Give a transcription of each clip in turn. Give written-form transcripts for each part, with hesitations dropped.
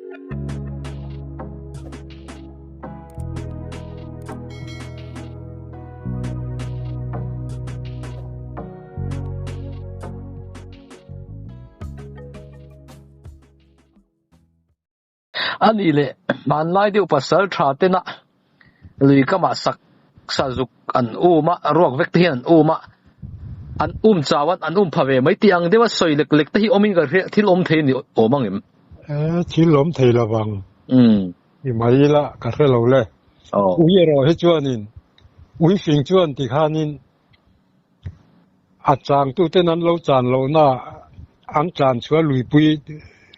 A nih leh hmanlai deuh pasal tha tena lui kamah sak sazuk an um a, ruak vek te hian an um a, an um chau an an um pha ve mai tih ang deuha sawi lek lek te hi awmin ka hria thil awm thei a ni awm ang em? E, thil awm thei lo vang. I mai ila ka hre lo le. Ui erawh hi chuanin ui fing chuan tikhanin A changtuten an lo chan lohna an tlan chhuah luipui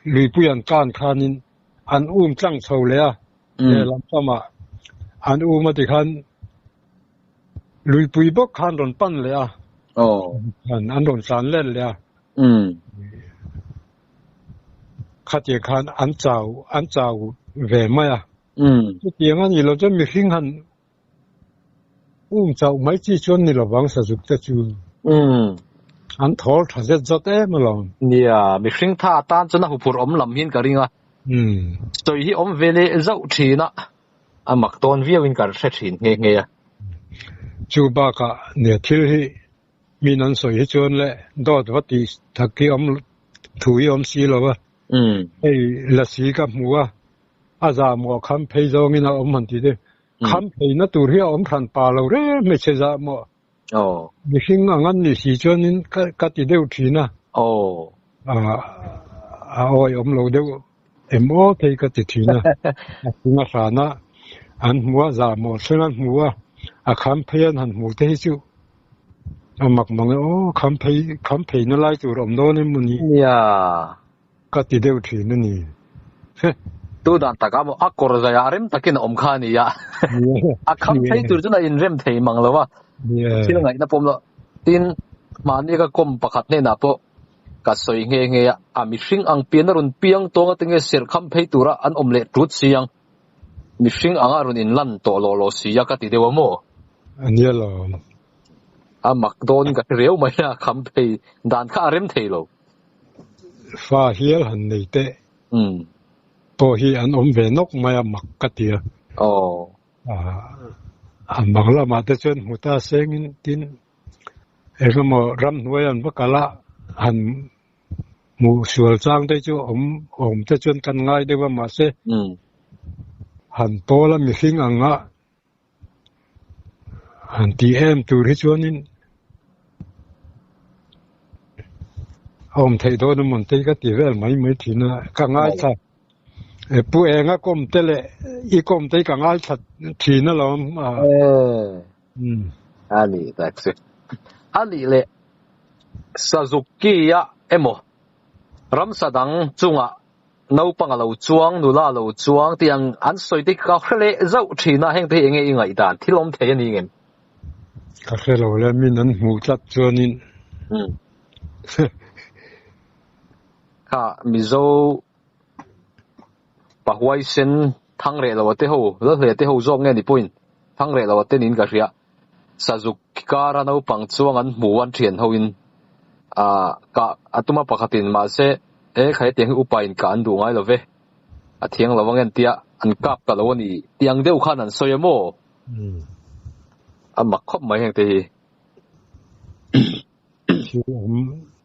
luipui an kan khanin an um tlang chho leh a, lehlam tamah an um a tikhan luipui bawk khan rawn pan leh a, an rawn tlan let leh a. Khatiang khan an chau an chau ve mai a. Chutiang a nih loh chuan mihring han Um chauh mai chi chuan ni lovang sazuk te chu. Umm. An thawl tha zet zawt em alawm. Nia, mihring tha atan chuan a huphurh awm lam hian ka ring a. Umm. Sawi hi awm ve leh zauh thin a, a mak tawn viau in ka hre thin nghe nghe a. Chu bakah nia thil hi min an sawi hi chuan le dawt va tih tak hi awm thu hi awm si lo a. Umm. Hei lasi ka hmu a, a zahmawh kham phei zawngin a awm han ti te. Kham pheina tur hi a awm hran pa lo reng hmeichhe zah maw? Mihring ang an nih si chuanin ka ti deuh thin a. A awi awm lo deuh em aw phei ka ti thin a. A chung a hran a, an hmu a, zah maw thleng an hmu a, a kham phei an han hmu te hi chu a mak mang e aw, kham phei kham pheina lai tur a awm dawn em maw ni? Ka ti deuh thin a ni. Tu dan takah maw a kawr zaiah rem takin a awm kha a ni a. A kham phei tur chuan a inrem thei mang lo a. Thil ngaihna pawh awm lo. Tin, mahni ka kawm pakhat hnenah pawh ka sawi nghe nghe a, a mihring ang pian a rawn piang tawng a tinge serh kham phei tura an awm leh tut si ang. Mihring anga rawn inlan tawh lawh lawh si a ka ti deuh a maw? A nia lo. A mak dawn ka hre riau mai a, kham phei dan kha a rem thei lo. Fa hial han nei teh pawh hi an awm ve nawk mai a mak ka ti a. A mak lamah te chuan hmu ta sengin tin engemaw ramhnuai an va kal a han hmuh sual chang te chu awm awm te chuan kan ngai deuh a mahse han pawl a mihring anga Han tih em tur hi chuanin a awm theih dawn a mawn te hi ka ti vel mai mai thin a, ka ngaithla. E pu enga kawm te leh i kawm te hi ka ngaithla thin alawm a. A ni tak chu. A nih leh Suzuki-a emaw ramsa dang chungah Naupang a lo chuang, nula a lo chuang tih ang an sawi te ka hre leh zauh thin a, heng te hi enge i ngaihdan thil awm thei a ni ngem? Ka hre lo le, min an hmuh tlat chuanin. Umm. Kha Mizo pahuaisen Thangreh lo a te ho, Lalhlei a te ho zawk nge ni pawhin Thangreh lo a te niin ka hria. Sazuk kara naupang chuang an hmu an thian ho in ah kah a tum a pakhatin mahse e kha hetiang hi upa in kah an duh ngai lo ve a thiang lo ang entia an kap ta lo a ni tih ang deuh khan an sawi a maw a mak khawp mai heng te hi. Thil awm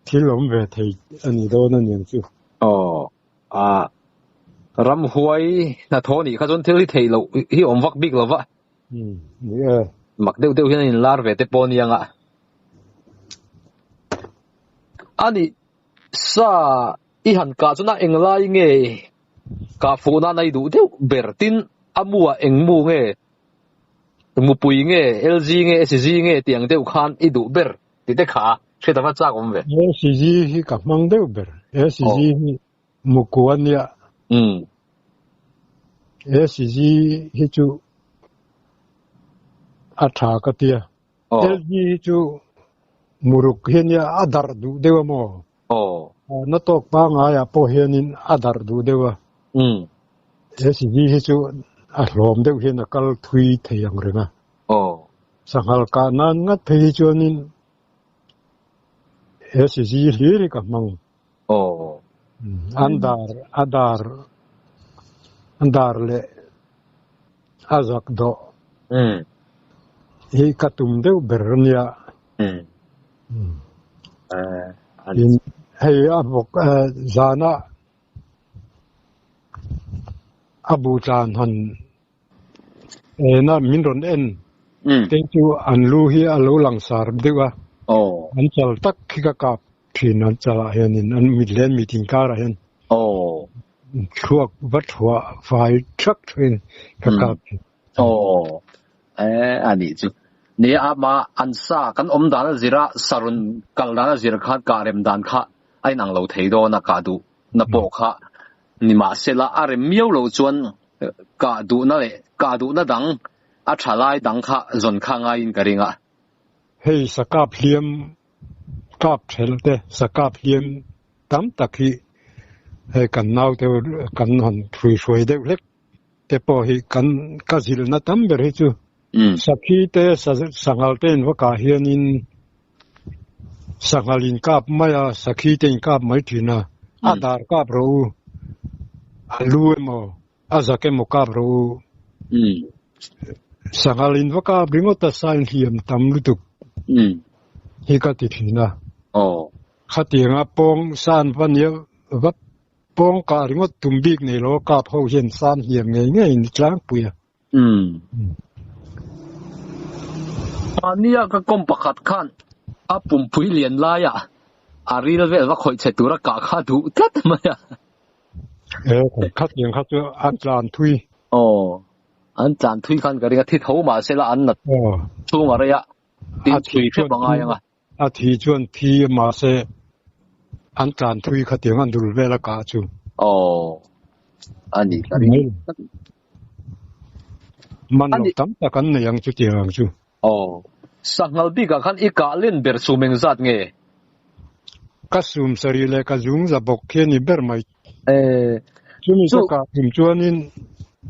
thil awm ve thei a ni dawn a niang chu. Aw ah ramhuai hnathawh nih kha chuan thil hi theih loh hi awm vak bik lo va. Mak deuh deuh hian an inlar ve te pawh aniang a. A nih sa i han kah chuan a eng lai nge kah fuh nan a i duh deuh ber tin a mu ah eng mu nge mupui nge LG nge SG nge tih ang deuh khan i duh ber tih te kha hriat ava chak awm ve. SG hi ka hmang deuh ber SG hi Muku a nia. SG hi chu a tha ka tia. LG hi chu muruk hi ania a darh duh deuh a maw? Na tawk pangaiah pawh hianin a darh duh deuh a. SG hi chu a hlawm deuh hian a kal thui thei ang reng a. Sanghal kah nan ngat phei hi chuanin SG hlir hi ka hmang. Aw. An dar a dar Dar leh a zak dawh hi ka tum deuh ber a nia. Tin, hei a bawk zana a bu tlan han ena min rawn en te chu an lu hi a lo langsar deuh a, an chal tak khi ka kap thin an chalah hianin an mit leh an mit inkarah hian. Thluak va thuah fai thak thin ka kap thin. Aw eh a nih chu. Ni a ma an sa kan awm dan a zir a sarun kal dan a zir khan kah rem dan kha a inang lo thei dawn a kah duh na pawh kha ni mahsela a rem miau lo chuan kah duhna leh kah duhna dang a tha lai dang kha zawn kha ngaiin ka ring a. Hei sakap hliam kap thelh te sakap hliam tam tak hi hei kan naute kan han hrui hruai deuh hlek te pawh hi kan ka zilhna tam ber hi chu sakhi te sanghal te in va kah hianin sanghal in kap mai a sakhi te in kap mai thin a a dar kap rawh u a lu emaw a zak emaw kap rawh u sanghal in va kap ringawt a sa in hliam tam lutuk hi ka ti thin a. Khatianga pawng san va nia va pawng kah ringawt tum bik nei lo kap ho hian san hliam ngei ngei ni tlangpui a. Umm. Mahnia ka kawm pakhat khan a pumpui lian laia a ril vel va khawih che tura kah kha duh tlat mai a. E, khatiang kha chu an tlan thui. Aw, an tlan thui khan ka ring a, thi tho mahse la an nat chhung a rei a, tin chhui hrep a ngai ang a. A thi chuan thi mahse an tlan thui khatiang an dul vel a kah chu. Aw a ni ka ring. Man lo tam tak an nei ang chutiang ang chu. Aw sanghal bikah khan i kah len ber sum engzat nge? Ka sum sarih leh ka zung za bawk khi a ni ber mai. Eh Chumi ka kah tum chuanin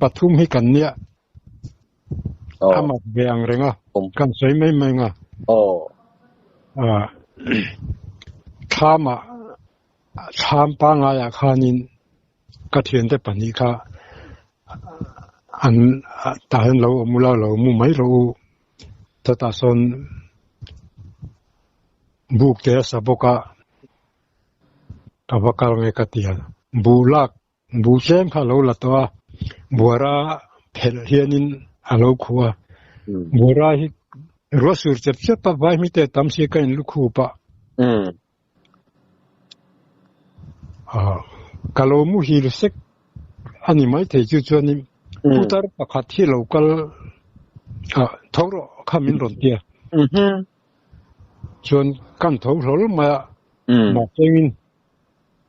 pathum hi kan nia. A mak ve ang reng a, kan sawi mai mai ang a. Thlamah, thlam pangaiah khanin ka thiante pahnih kha an tah hian lo awm ula, lo mu mai rawh u. Chutah sawn buk te a sa bawk a, ka va kal nge ka ti a. Buh lak Buh tlem kha a lo la tawh a, buara phelh hianin a lo khuh a. Buara hi ruah sur chep chep a, vai hmite tam si ka in lu khup a. Ka lo muhil sek a ni maithei chu chuanin putar pakhat hi lo kal tho rawh kha min rawn ti a. Chuan kan tho hlawl mai a, mahsengin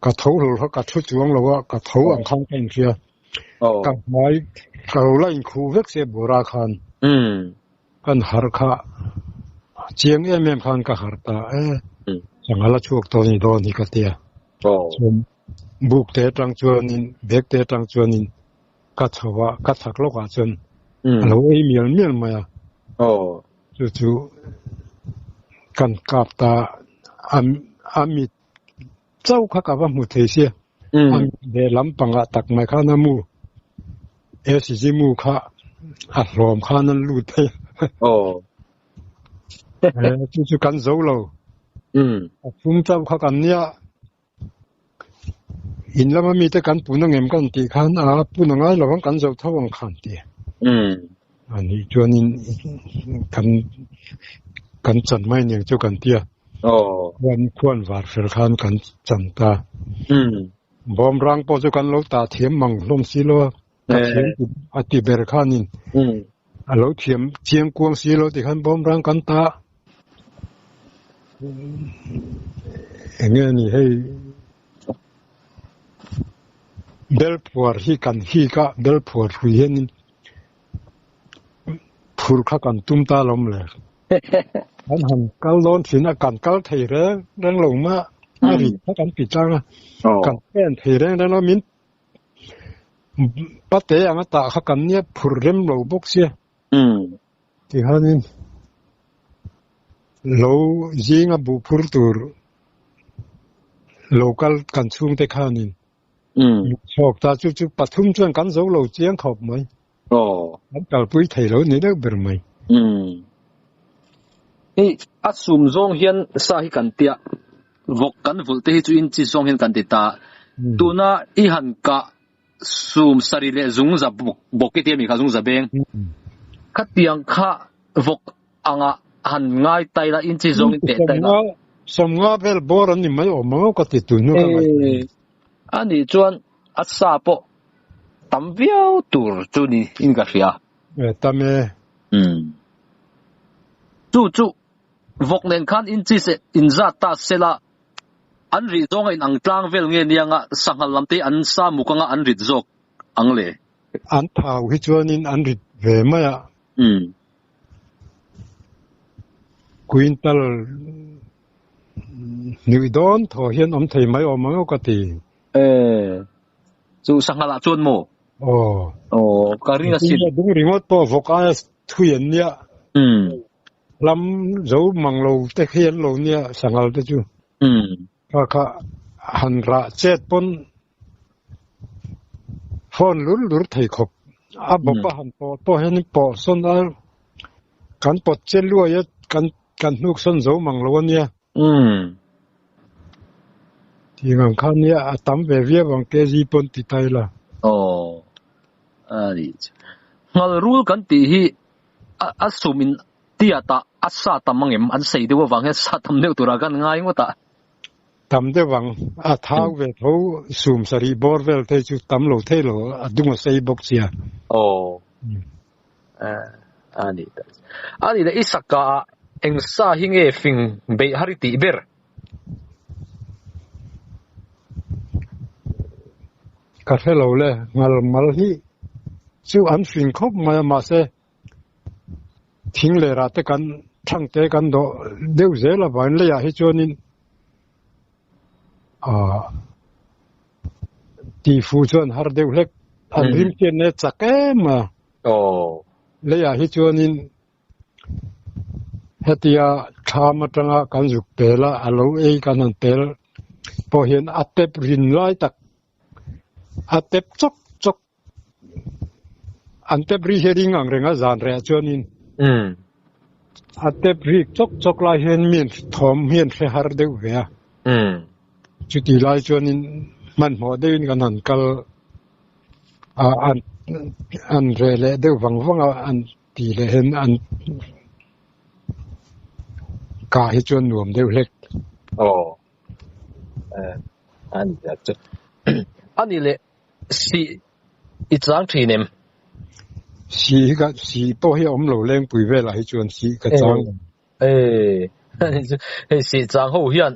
Ka tho hlawlh kha ka thu chuang lo a, ka tho ang khan ka inhria. Ka hmai ka lo la inkhuh vek se Bora khan. Kan harh kha chiang em em khan ka harh ta e, sangha la chhuak tawh ni dawn hi ka tia. Chuan buk te atang chuanin bag te atang chuanin ka chho a, ka chhak lawkah chuan a lo ei mial mial mai a. Chu chu kan kap ta a mit Chau kha ka va hmu thei sia. A ve lampangah tak mai khan a mu SG mu kha a hlawm khan an lut thei a. Chu chu kan zo lo. A chhung chau kha kan nia. In lama mite kan pun angem kan tih khan a pun a ngai lo ang kan zo tho ang khan ti. A nih chuanin kan kan chan mai aniang chu kan ti a. Khuan khuan var fel khan kan chan ta. Bawm rang pawh chu kan lo tah thiam mang hlawm si lo a. Ka thiam a ti ber khanin a lo thiam chiang kuang si lo ti khan bawm rang kan tah. Enge a ni hei bel phuar hi kan hik a, bel phuar hrui hianin Phur kha kan tum ta lawm le. Kan han kal dawn thin a, kan kal thei reng reng lo ma a rit kha kan ti tlang a, kan pen thei reng reng lo min pate anga tah kha kan nia phur rem lo bawk sia. Tihianin lo zinga buh phur tur lo kal kan chhungte khanin. Chhawk ta chu chu pathum chuan kan zo lo chiang khawp mai. Kan kalpui thei lo ni deuh ber mai. Hei a sum zawng hian sa hi kan tia vawk kan vulh te hi chu in chi zawng hian kan ti ta. Tuna i han kah sum sarih leh zungza bawk i ti a mi kha zungza beng. Khatiang kha vawk anga han ngai tai la in chi zawng in teh tai la. Sawmnga vel bawr an ni mai awm ang ka ti tun hnu ka ngaih. Anih chuan a sa pawh tam viau tur chu ni in ka hria. Tam e. Chu chu vawk nen khan in chi se in zat ta sela an rih zawng a in ang tlang vel nge nia nga sanghal lam te an sa muk anga an rit zawk ang le. An thau hi chuanin an rit ve mai a. Quintal hnuih dawn thaw hian awm thei mai awm ang aw ka ti. E, chu sanghal ah chuan maw? Aw. Aw, ka ring asin. Dung ringawt pawh vawk aia thui an nia. Lam zo mang lo te khi an lo nia sanghal te chu. Kha kha han rah chet pawn phone lur lur thei khawp a bawp a han pawh pawh hian pawh sawn a kan pawt che luai a kan kan hnuk sawn zo mang lo ania tih ang kha nia a tam ve viau ang kg pawn ti ta ila. Aw a ni chu nghal rul kan tih hi a sum in tiat ah a sa tam angem an sei deuh avang hian sa tam deuh turah kan ngai ngawt a. Tam deuh ang, a thau ve tho, sum sarih bawr vel te chu tam lo thei lo, a dung a sei bawk sia. Aw, a ni ta. A ni le, i saka ah eng sa hi nge fing beih har i tih ber? Ka hre lo le, ngal mal hi chu an fing khawp mai a, mahse Thing leh rah te kan thang te kan dawh deuh zel avangin leiah hi chuanin ah tihfuh chuan har deuh hlek an rim chian e chak em a. Leiah hi chuanin hetia thlam atanga kan zuk pel a, a lo ei kan han pel pawh hian a tep rin lai tak a tep chawk chawk An tep ri hi ring ang reng a zan reh ah chuanin a tep ri chawk chawk lai hian mi thawm hian hre har deuh ve a. Chuti lai chuanin hmanhmawh deuhin kan han kal a, an an reh leh deuh vang vang a, an ti leh hian an kah hi chuan nuam deuh hlek. Aw. A ni tak chu. A ni leh Sih i chang thin em? Sih hi ka, sih pawh hi a awm lo lengpui velah hi chuan sih ka chang lo. E, hei sih chang ho hian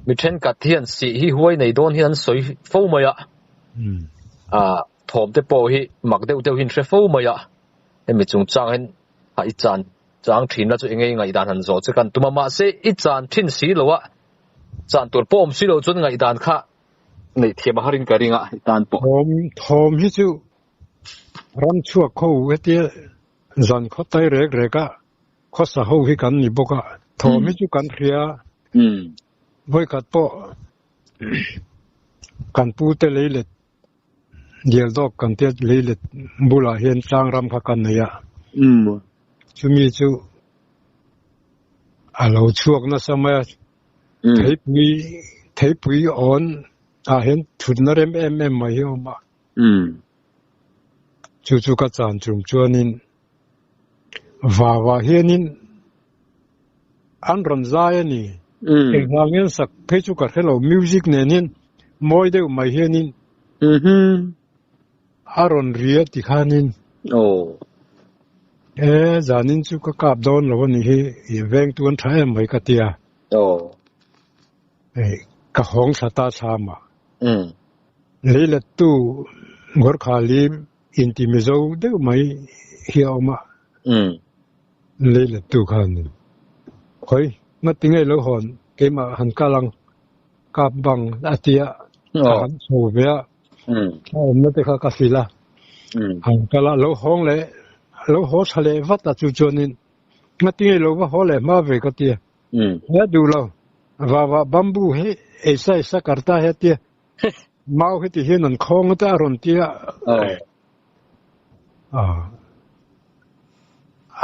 mi thenkhat hian sih hi huai nei dawn hian an sawi fo mai a. A thawm te pawh hi mak deuh deuh hi an hre fo mai a. Hemi chungchang hian a i chan chang thin la chu enge i ngaihdan han zawh che kan tum a. Mahse i chan thin si lo a, chan tur pawh awm si lo chuan ngaihdan kha Neih thiam a harin ka ring a, i tan pawh. Thawm, thawm hi chu ram chhuak ho hetia zan khaw tai rek rek a khawsa ho hi kan ni bawk a, thawm hi chu kan hria. Vawikhat pawh kan pu te leilet dial dawk kan tia leilet bulah hian tlang ram kha kan nei a, chumi chu a lo chhuak nasa mai a. Theipui theipui awn ah hian thutna rem em em mai hi a awm a. Chu chu ka chan chung chuanin vauah hianin an rawn zai a ni. Engvang hian sak phei chu ka hre lo music nen hian mawi deuh mai hianin a rawn ri a ti khanin e zanin chu ka kap dawn lo a nih hi i vengtu an tha em mai ka ti a. Hei ka hawng thla ta thlam a. Leilettu Gorkhali inti Mizo deuh mai hi a awm a. Leilettu khanin khawi ngati ngei lo hawn keimah han kal ang kap bang a ti a ka han chho ve a. A awmna te kha ka hrilh a. Han kal a lo hawng leh lo haw tha leh vat a chu chuanin ngati ngei lo va haw leh hma ve ka ti a. He duh lo va va bamboo hi eisa eisa karta he tia. Mau heti hian an khawng a te a rawn ti a.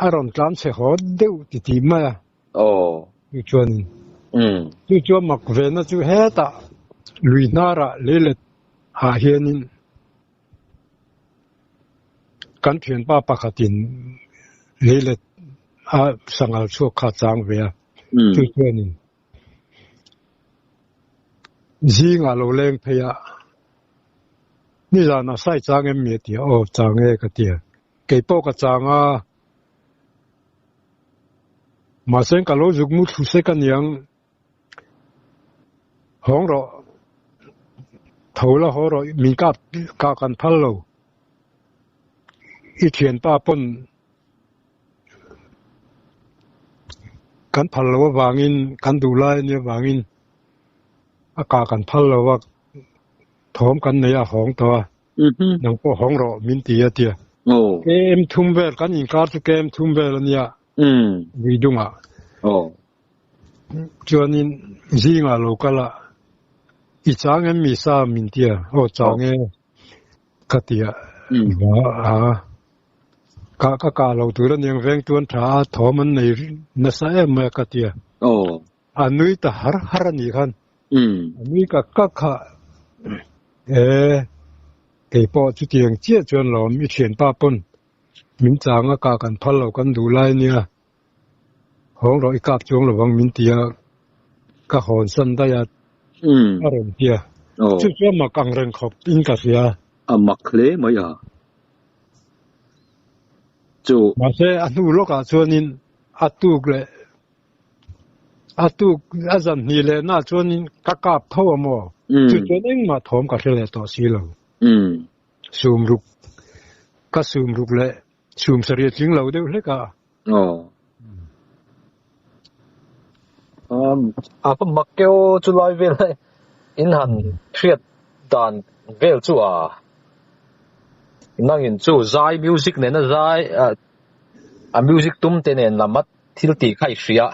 A rawn tlan chhe haw deuh ti ti mai a. Chu chuanin chu chu a mak ve na chu hetah lui hnarah leilet ah hianin kan thianpa pakhatin leilet a sanghal chhuak kha a chang ve a. Chu chuanin Zingah lo leng phei a, nizanah sai chang em mi a ti a, aw chang e ka ti a, kei pawh ka chang a, mahse ka lo zuk mu thlu sek aniang, hawng rawh, tho la haw rawh, min kap kah kan phal lo, i thianpa pawn Kan phal loh avangin, kan duh lai a nih avangin a kah kan phal lo a, thawm kan nei a, hawng tawh a, nang pawh hawng rawh min ti a tia. KM thum vel, kan inkar chu KM thum vel a nia, Vuidungah. Chuanin zingah lo kal a, i chang em mi sa min ti a, aw chang e ka ti a, a. Ka ka kah lo tur aniang veng tuan tha a thawm an nei nasa em mai a ka ti a. A nui ta har har a nih khan. A nui ka ka kha e kei pawh chutiang chiah chuan lawm i thianpa pawn min chang a kah kan phal lo kan duh lai ania hawng rawh i kap chuang lovang min ti a ka hawn san daih a a rawn ti a. Chu chu a mak ang reng khawp in ka hria. A mak hle mai a. Chu. Mahse, a hnu lawkah chuanin a tuk leh a tuk a zan hnih leh naah chuanin ka kap tho a maw? Chu chuan engmah thawm ka hre leh tawh si lo. Sum ruk ka sum ruk leh sum sarih tling lo deuh hlek a. Aw. A va mak keu chu lai vel in han hriat dan vel chu a. Nangin chu zai music nena zai a music tum te nen lam a thil tih kha i hria.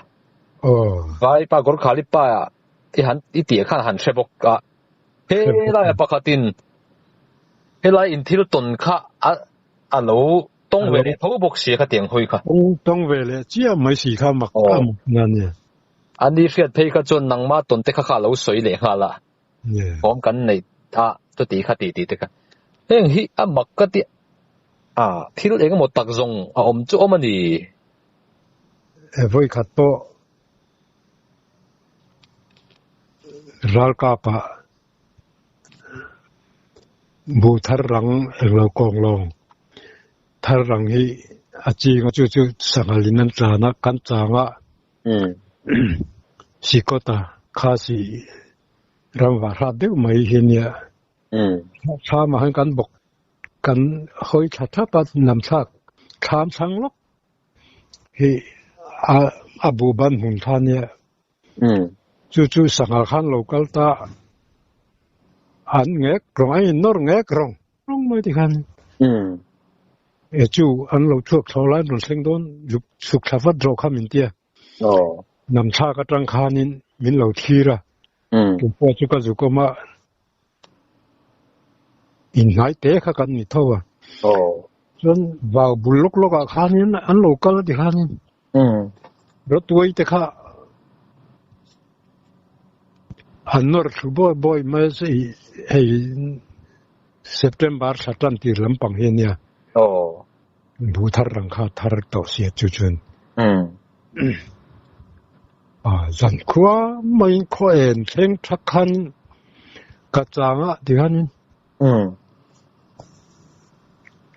Vai pa Gorkhali pa i han i tih khan han hre bawk a. He laia pakhatin helai in thil tawn kha a a lo tawng ve leh tho bawk sia kha tiang hawi kha. Tawng ve leh chiah mai si kha mak a mak na nia. Ani hriat phei kha chuan nangmah tawn te kha kha a lo sawi leh nghal a. Thawm kan neih a chuti kha tih tih te kha. Heng hi a mak ka ti a, thil eng emaw tak zawng a awm chu awm a ni. E vawi khat pawh ralkapah buh thar rang englo kawng lawng thar rang hi a ching a chu chu sanghal in an tlan a kan chang a. Sikawta kha si ram vah hrat deuh mai hi nia. Thlam ah khan kan bawk kan hawi thla thlap a nam thlak thlam thlang lawk hi a a bu ban hmun kha nia. Chu chu sangha khan lo kal ta an ngek rawng a in nawr ngek rawng rawng mai ti khan. E chu an lo chhuak chho lai an rawn thleng dawn zuk chhuk thla vat rawh kha min tia. Nam thlak atang khanin min lo thlir a. Tum pawh chu ka zuk awm a. Inhnai te kha kan ni tho a. Chuan vau bul lawk lawk ah khanin an lo kal a ti khanin. Rawtuai te kha an nawr thlu bawi bawi mai a hei September thla tan tir lampang hi a nia. Bu thar rang kha thar tawh sia chu chuan zan khua maiin khaw en thleng thak khan ka chang a ti khanin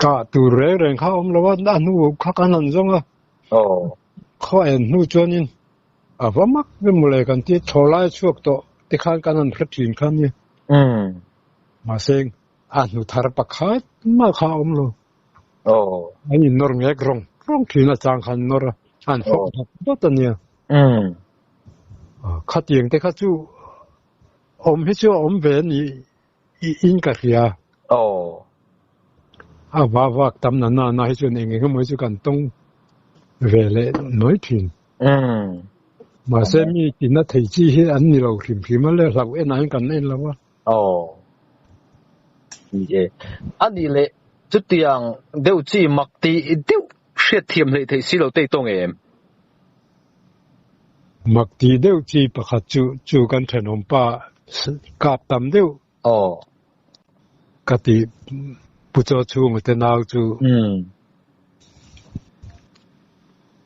kah tur reng reng kha awm lo a, a hnu kha kan han zawng a. Khaw en hnu chuanin a va mak ve mawle kan ti thaw lai a chhuak tawh tikhan kan han hre thin kha nia. Mahse a hnu thar pakhat mah kha a awm lo. An innawr ngek rawng rawng thin a chang khan nawr a, an fawk dawt dawt a nia. Khatiang te kha chu awm hi chu a awm ve a ni in ka hria. A va vak tam na na na hi chuan eng eng emaw hi chu kan tawng ve leh nawi thin. Mahse mi tina thei chi hi an ni lo hrim hrim a le hlauh enah hian kan en lo a. Ni e. A nih leh chutiang deuh chi mak tih deuh hriat thiam hleih theih si lo te i tawng em? Mak tih deuh chi pakhat chu chu kan thenawm pa kap tam deuh. Aw. Ka ti Pu Chaw chhunga te nau chu.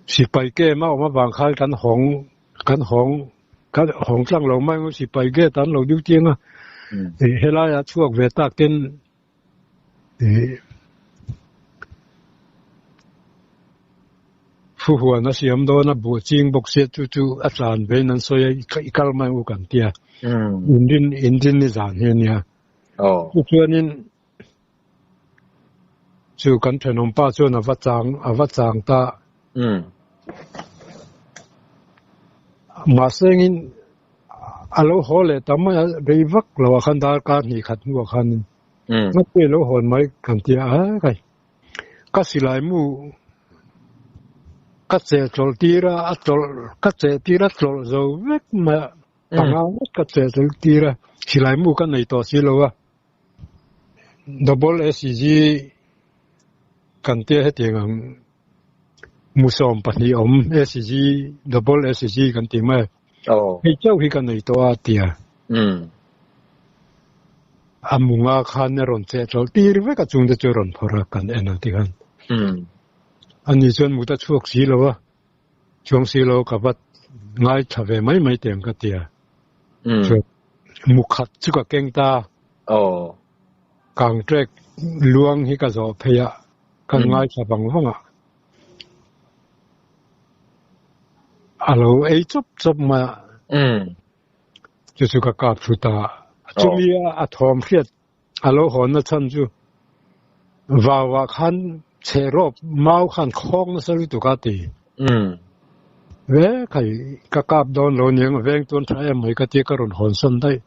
Sipai kem a awm avang khan kan hawng kan hawng kan hawng tlang lo mai sipai gate an lo deuh chiang a. Helaiah chhuak ve tak ten Thu huan a siam dawn a, buh ching bawk sia chu chu a tlan vein an sawi a, i kal mai u kan tia. Inrin inrin ni zan hi a nia. Chu chuanin chu kan thenawm pa chuan a va chang a va chang ta. Mahse engin a lo haw leh ta mai a, rei vak lo ah khan darkar hnih khat hnuah khanin Ngati lo hawn mai kan ti a, kai ka silai mu ka che tlawlh tir a, a tlawlh ka che tir a tlawlh zo vek mai a, panga ngawt ka che tlawlh tir a, silai mu ka nei tawh si lo a, double SCG kan tia hetiang ang mu 12 awm SCG double SCG kan ti mai hei chauh hi ka nei tawh a tia. A munga khan a rawn cheh tlawlh tir vek a chungte chu a rawn phawrh a kan en ang tikhan. Ani chuan mut a chhuak si lo a, chuang si lo ka va ngaithla ve mai mai teh ang ka ti a. Chuan mu khat chu ka keng ta. Kang trek luang hi ka zawh phei a, ka ngaithla vang vang a. A lo ei chawp chawp mai a. Chu chu ka kap thu ta. Chumi a thawm hriat a lo hawnna chhan chu vauah khan chherawp mau khan khawng nasa lutuk a ti. Ve khai ka kap dawn lo niang veng tuan tha em mai ka tia ka rawn hawn sawn daih.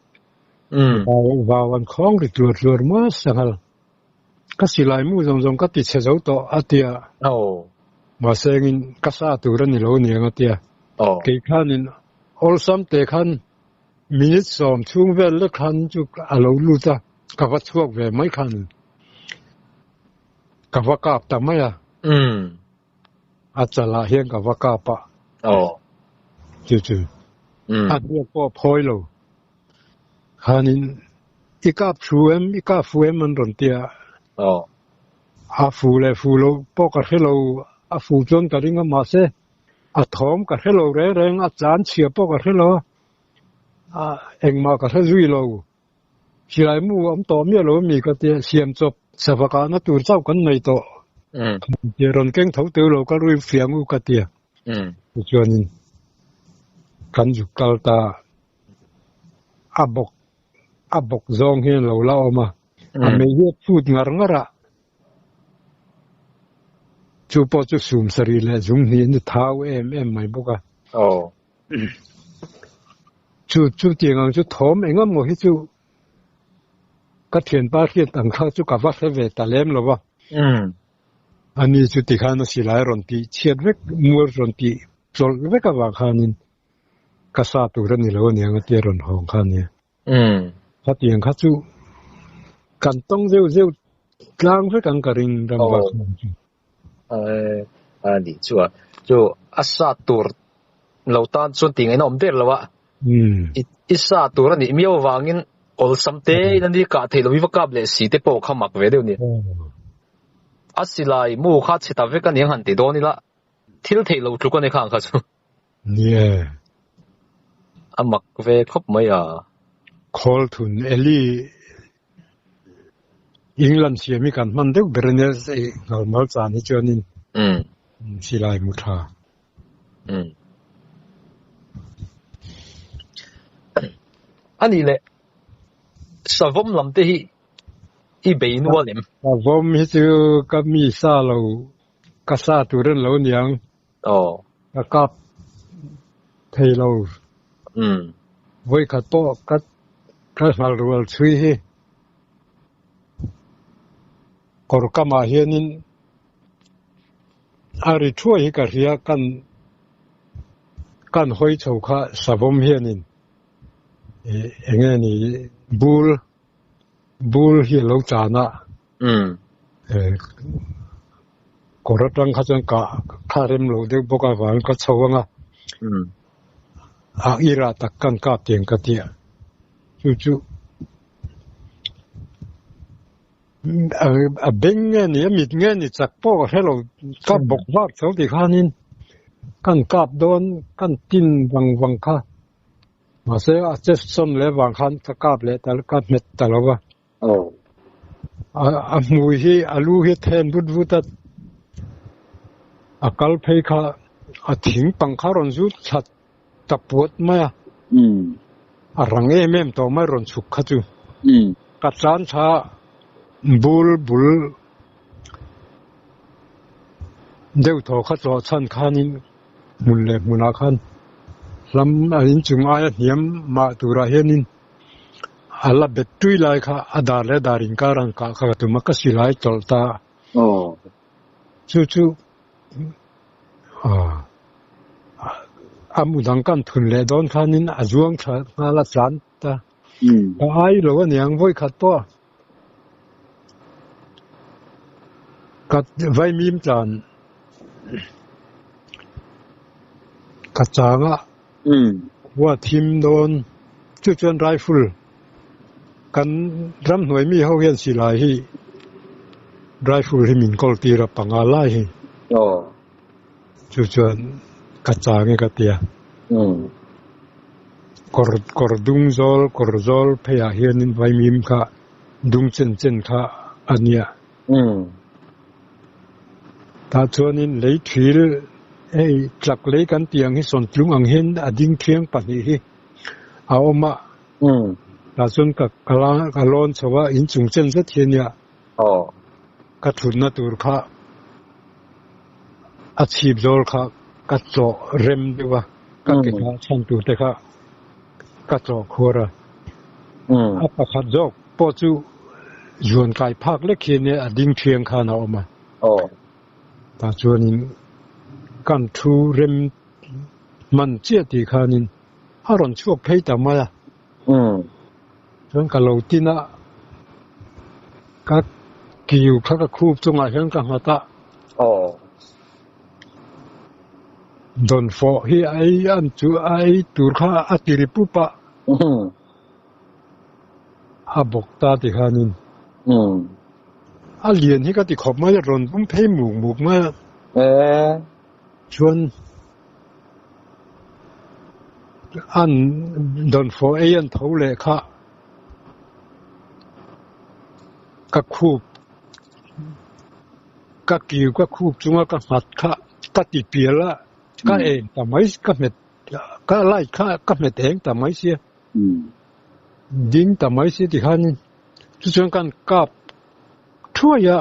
Vau an khawng ri tluar tluar mual sanghal. Ka silai mu zawng zawng ka ti chhe zo tawh a tia. Mahse engin ka sa tur a ni lo niang a tia. Kei khanin awlsam te khan minute 10 chhung vel lek khan chu a lo lut a, ka va chhuak ve mai khan ka va kap ta mai a. A chalah hian ka va kap a. Chu chu a hniak pawh a phawi lo. Khanin i kap thu em, i kap fu em an rawn ti a. A fu leh fu lo pawh ka hre lo, a fu chuan ka ring a mahse a thawm ka hre lo reng reng, a tlan chhia pawh ka hre lo a, engmah ka hre zui lo. Silai mu a awm tawh miah lo ami ka tia, siam chawp sava kahna tur chauh kan nei tawh. Tia rawn keng tho teu lo ka rui fiang u ka tia. Tichuanin kan zuk kal ta a bawk a bawk zawng hian lo la awm a, a mei hi a phut ngar ngar a, chu pawh chu 70 leh 2 a ni thau em em mai bawk a. Chu chu tiang ang chu thawm eng emaw hi chu ka thianpa hriat ang kha chu ka va hre ve ta lem lo va. Ani chu tikhan a silai rawn tih chhiat vek, mual rawn tih tlawlh vek avang khanin ka sa tur a ni lo aniang a tia rawn hawng kha ania. Khatiang kha chu kan tawng zeuh zeuh tlang vek ang ka ring ram vak chu. A nih chu a, chu a sa tur lo tan chuan tih ngaihna awm der lo a. I sa tur a nih miau avangin awlsam te in a ni kah theih loh i va kap leh si te pawh kha mak ve deuh a ni. A silai mu kha chhe ta vek a ni ang han ti dawn ila thil theih loh tluk a ni kha ang kha chu. Nia. A mak ve khawp mai a. Khawl thun Eli England siam hi kan hman deuh ber a nia ngal mal chan hi chuanin silai mu tha. A nih leh savawm lam te hi i bei nual em? Savawm hi chu ka mi sa lo ka sa tur an lo niang. Aw. Ka kap thei lo. Vawikhat pawh ka ka hngal rual chhui hi kawr kamah hianin a ri thuai hi ka hria kan kan hawi chho kha savawm hianin eng nge ni bul. Bul hi a lo tlan a. Kawr atang kha chuan kah kha rem lo deuh bawk avangin ka chho ang a. A irah tak kan kap tiang ka ti a. Chu chu a beng nge ni a mit nge ni chak pawh ka hre lo ka bawk vak tho ti khanin kan kap dawn kan tin vang vang kha. Mahse a che sawn leh vang khan ka kap leh ta ka hmet ta lo va. A hmui hi a lu hi a then vut vut a, a kal phei kha a thing pang kha rawn zut thla ta puat mai a. A rang em em tawh mai rawn chhuk kha chu. Ka tlan tha bul bul deuh thaw kha tlawh chhan khanin hmun leh hmunah khan hlam a inchung aia hniam mah turah hianin a la bet tui lai kha a dar leh dar inkar an kah kha ka tum a, ka silai tawlh ta a. Chu chu a mu dang kan thun leh dawn khanin a zuang thla nghal a tlan ta. Ka ai lo aniang vawikhat pawh Ka vaimim tlan ka chang a, khua thim dawn chu chuan rifle kan ramhnuai mi ho hian silai hi rifle hi min kawl tir a panga lai hi chu chuan ka chang e ka tia. Kawr kawr dung zawl kawr zawl pheiah hianin vaimim kha dung chen chen kha a nia. Tah chuanin lei thil hei tlak lei kan tih ang hi sawntlung ang hian a ding thiang pahnih hi a awm a. Tah chuan ka ka lawn chho a, inchung chen zet hi a nia. Ka thutna tur kha a chhip zawl kha ka tlawh rem deuh a, ka ke kha chhan tur te kha ka tlawh khuar a. A pakhat zawk pawh chu zuan kai phak lek hian a ding thiang khan a awm a. Tah chuanin kan thu rem hman chiah tih khanin a rawn chhuak phei ta mai a. Chuan ka lo tin a, ka kiu kha ka khup chungah hian ka nghat a. Dawnfawh hi a ei an chu a ei tur kha a ti ri pup a. A bawk ta ti khanin. A lian hi ka ti khawp mai a, rawn bum phei muk muk mai a. Chuan an dawnfawh ei an tho leh kha ka khup ka kiu ka khup chunga ka nghat kha ka ti pial a, ka eng ta mai ka hmet ka light kha ka hmet eng ta mai sia ding ta mai sia tikhanin chu chuan kan kap thuai a,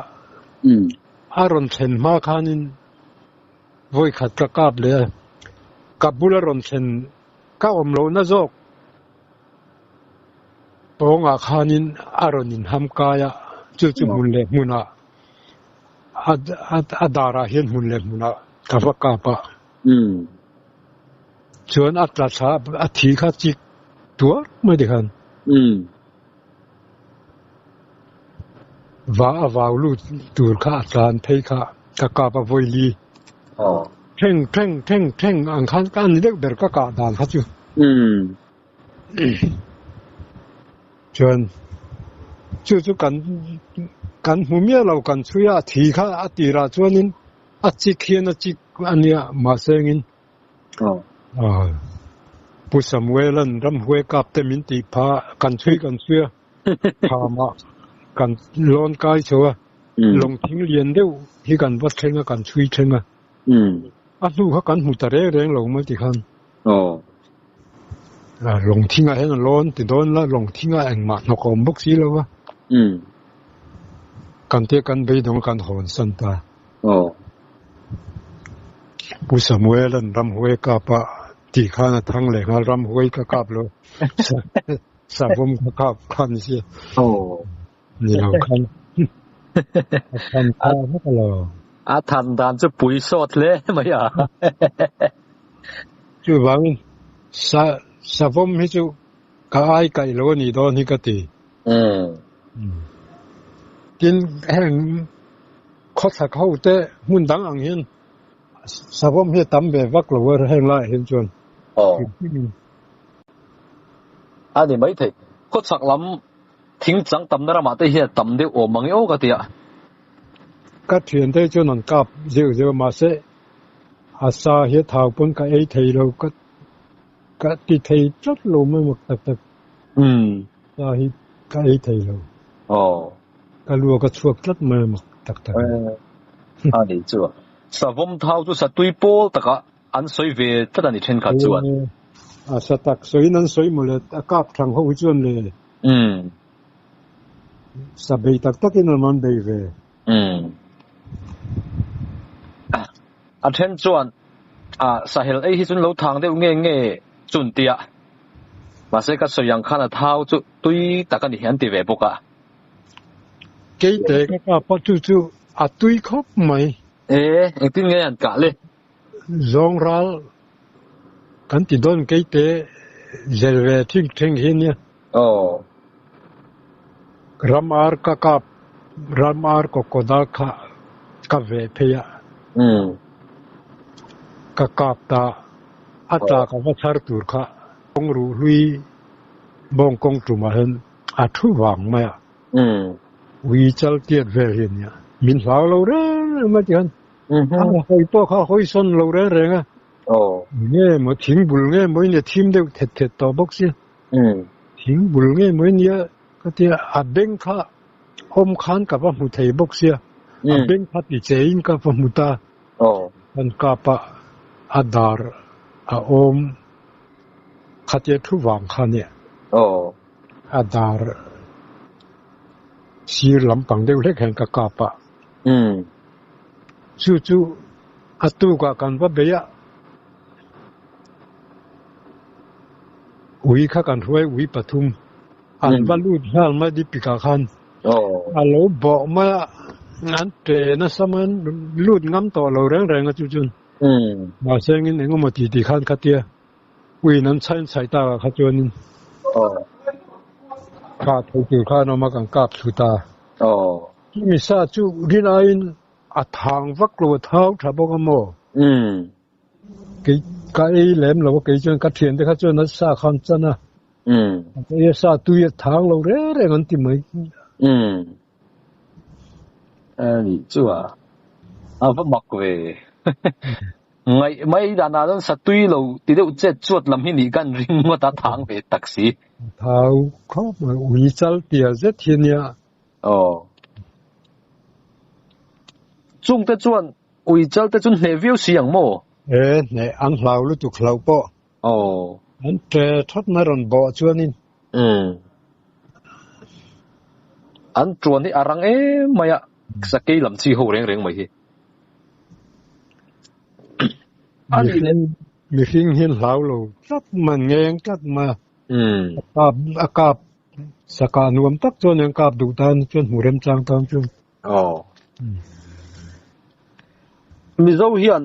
a rawn thlen hma khanin Vawi khat ka kap leh a, ka bula rawn thlen ka awm lohna zawk pawngah khanin a rawn inham kai a, chu chu hmun leh hmunah a darah hian hmun leh hmunah ka va kap a, chuan a tla thla a thi kha chik tuar mai tikhan Va a vau lut tur kha a tlan phei kha ka kap a vawi li. Thleng thleng thleng thleng ang khan ka ni deuh ber ka kah dan kha chu. Chuan chu chu kan kan hmu miah lo kan chhui a, a thi kha a tirah chuanin a chik hian a chik a nia mahse engin Pu Samuel-a'n ramhuai kap te min tih pha kan chhui kan chhui a, thlamah kan lawn kai chho a, lawng thing lian deuh hi kan va thleng a, kan chhui thleng a. A hnu kha kan hmu ta reng reng lo mai tikhan. Lawng thingah hian a lawn ti dawn la, lawng thingah engmah hnawk a awm bawk si lo va. Kan tia kan beidawng a kan hawn san ta. Pu Samuel-a'n ramhuai kap a tih khan a thang leh nghal, ramhuai ka kap lo, savawm ka kap khan sia. Ni lo khan a than ta vek a lo. A than dan chu pui sawt hle mai a. Chuvangin savawm hi chu ka ai kaih lo a nih dawn hi ka ti. Tin, heng khawthla ho te hmun dang ang hian savawm hi a tam ve vak lo a heng laiah hian chuan. Aw. A ni maithei. Khawchhak lam thing chang tamna ramah te hian a tam deuh awm ang e aw ka ti a. Ka thiante chuan an kap zeuh zeuh a mahse a sa hi a thau pawn ka ei thei lo ka ka ti thei tlat lo mai mak tak tak. Sa hi ka ei thei lo. Aw. Ka luak a chhuak tlat mai mak tak tak. A ni chu a. Savawm thau chu satui pawl takah an sawi ve tlat a ni thenkhat chuan. A sa tak sawiin an sawi mawle a kap thlang ho hi chuan le. Sa bei tak takin an an bei ve. A then chuan a sahel ei hi chun lo thang deuh nge nge chun tia. Mahse ka sawi ang khan a thau chu tui tak a ni an ti ve bawk a. Keite ka kap a chu chu a tui khawp mai. E, engtin nge an kah le? Zawng ral kan ti dawn keite zel ve thing theng hi nia. Aw. Ram ar ka kap, ram ar kawkawda kha ka veh phei a. Ka kap ta, a tla ka va chhar tur kha kawng ruh hlui bawng kawng tumah hian a thu vang mai a. Ui chal tiat vel hi ania. Min hlau lo reng reng mai tikhan a hawi pawh kha a hawi sawn lo reng reng a. Nge maw thing bul nge maw in a thim deuh thet thet tawh bawk sia. Thing bul nge maw nia ka tia a beng kha awm khan ka va hmu thei bawk sia. A beng kha ti che in ka va hmu ta. Kan kap a a dar a awm khatia thu vang kha nia. A dar sir lampang deuh hlek hian ka kap a. Chu chu a tukah kan va bei a. Ui kha kan hruai ui pathum an va lut nghal mai Deepika khan a lo bawh mai a, an ṭe nasa mai an lut ngam tawh lo reng reng a chu chuan mahse engin engemaw ti ti khan khatia uiin an chhain chhaih tak ah kha chuanin kah thei tur khan a awm a kan kap thlu ta. Chumi sa chu rin aiin a thang vak lo a thau tha bawk a maw? Kei ka ei lem lo a, kei chuan ka thiante kha chuan a sa khan chan a. Ka ei a sa tui a thang lo reng reng an ti mai. A nih chu a, a va mak ve. Ngaih mai danah chuan sa tui lo ti deuh chet chuat lam hi nih kan ring ngawt a, thang ve tak si. Thau khawp mai, ui chal tia zet hi ania. Aw. Chungte chuan Ui chal te chu hneh viau si ang maw? E, hneh an hlau lutuk hlauh pawh. Aw. An ṭe thawt mai rawn bawh chuanin. Umm. An ṭuan hi a rang em mai a, sakei lam chi ho reng reng mai hi. A nih leh. Mihring hian hlau lo tlat mai, ngeng tlat mai a. Umm. A kap, a kap, sakah nuam tak chuan an kap duh tan chuan hmu remchang tan chuan. Aw. Mizo hian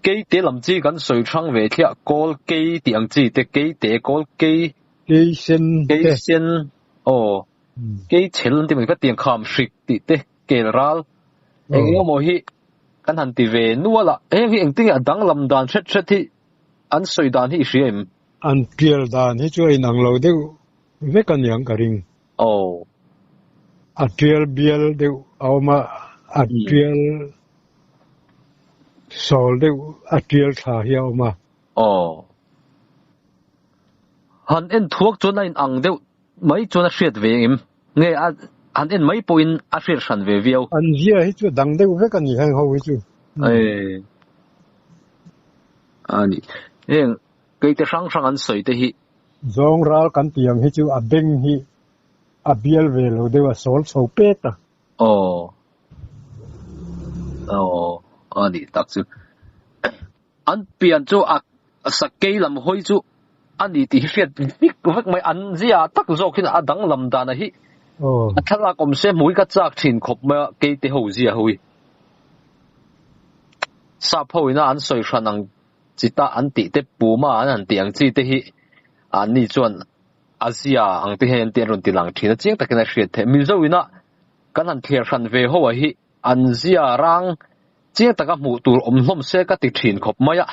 keite lam chi kan sawi hrang ve thliah kawl kei tih ang chi te keite kawl kei Kei sen te. Kei sen aw kei chhel an ti mai kha tiang kham hrik tih te kel ral eng eng emaw hi kan han ti ve nual a heng hi engtin nge a danglam dan hret hret hi an sawi dan hi i hria em? An pial dan hi chu a inang lo deuh vek a niang ka ring. Aw. A tial bial deuh a awm a, a tial sawl deuh a tial thla hi a awm a. Aw. Han en thuak chuan a in ang deuh mai chuan a hriat ve engem? Nge a han en mai pawhin a hriat hran ve viau? An zia hi chu a dang deuh vek a ni heng ho hi chu. E. A ni. Heng keite hrang hrang an sawi te hi. Zawng ral kan tih ang hi chu a beng hi a bial ve lo deuh a, sawl chho pet a. Aw. Aw, a nih tak chu. An pian chu a sakei lam hawi chu a ni tih hi hriat vek vek mai. An zia tak zawk hian a danglam dan a hi. A thlalak awm se hmuh hi ka chak thin khawp mai a, keite ho zia ho hi. Sap ho ina an sawi hran ang. Chita an tih te, Puma an han tih ang chi te hi anni chuan A zia ang te hian te an rawn ti lang thin a, chiang takin a hriat theih. Mizo ina kan han thliar hran ve ho a hi an zia rang chiang taka hmuh tur awm hlawm se ka ti thin khawp mai a.